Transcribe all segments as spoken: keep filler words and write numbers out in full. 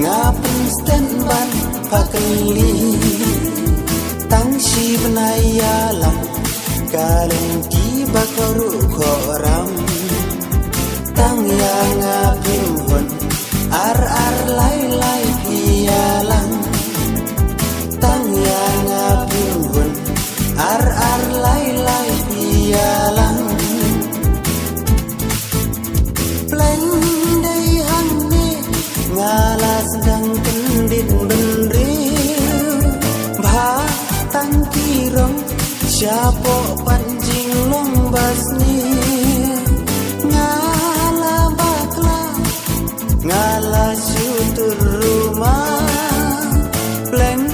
Nga pynstep ban phakli tang shi bnai ïa lang, ka lynti ba ka ruh khoram. Tang ïa nga phim hun, ar ar lai lai phi ïa lang. Tang ïa nga phim hun, ar ar lai lai phi ïa lang. Pleng dei hangne nga la sdang kyndit bynriew, bha tang ki rong shapoh pat jinglong ba sniew. Nga la bakla, nga la shu tur rumah. Pleng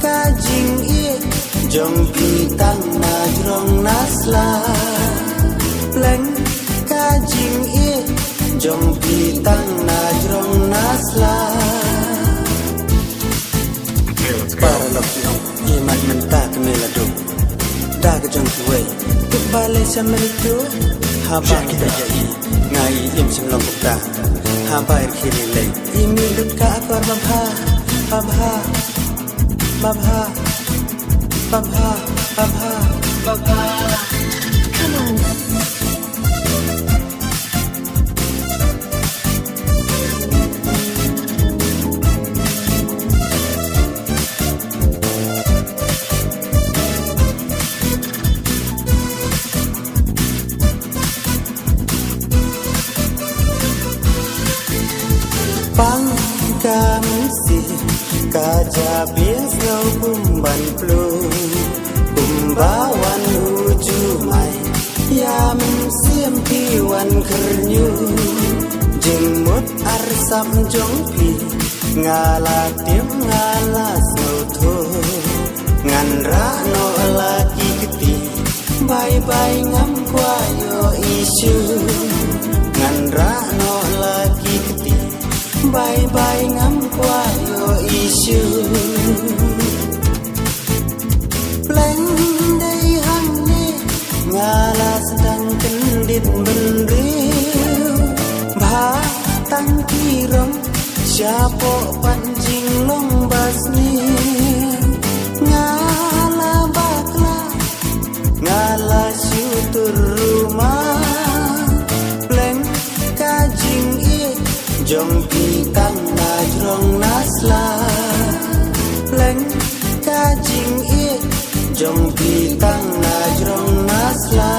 ka jingïeit jong phi tang na jrong na sla. Pleng ka jingïeit jong phi tang na jrong na sla. Paralok jong i mat mynta ka me la dum da ka jong kiwei. Tuk ba le sha meritu haba ka ja i nga i im sim long kumta. Haba ir khiri le i mi lut ka akor babha, babha, babha, babha, babha, babha. Come on. Pang ka mynsiem ka ja biang sngewbha ban plu. Kumba wan u jumai ïa mynsiem phi wan khyrnyu. Jingmut arsap jong phi nga la tip nga la sngewthuh. Ngan rah noh la ki kti, bye bye ngam kwah ïoh issue. Ngan rah noh la ki kti, bye bye ngam kwah ïoh issue. Pleng dei hangne nga la sdang kyndit bynriew, bha tang ki rong shapoh pat jinglong ba sniew. Nga la bakla, nga la shu tur rumah. Pleng ka jingïeit jong phi tang na jrong na sla. Pleng ka jingïeit jong phi tang na jrong na sla.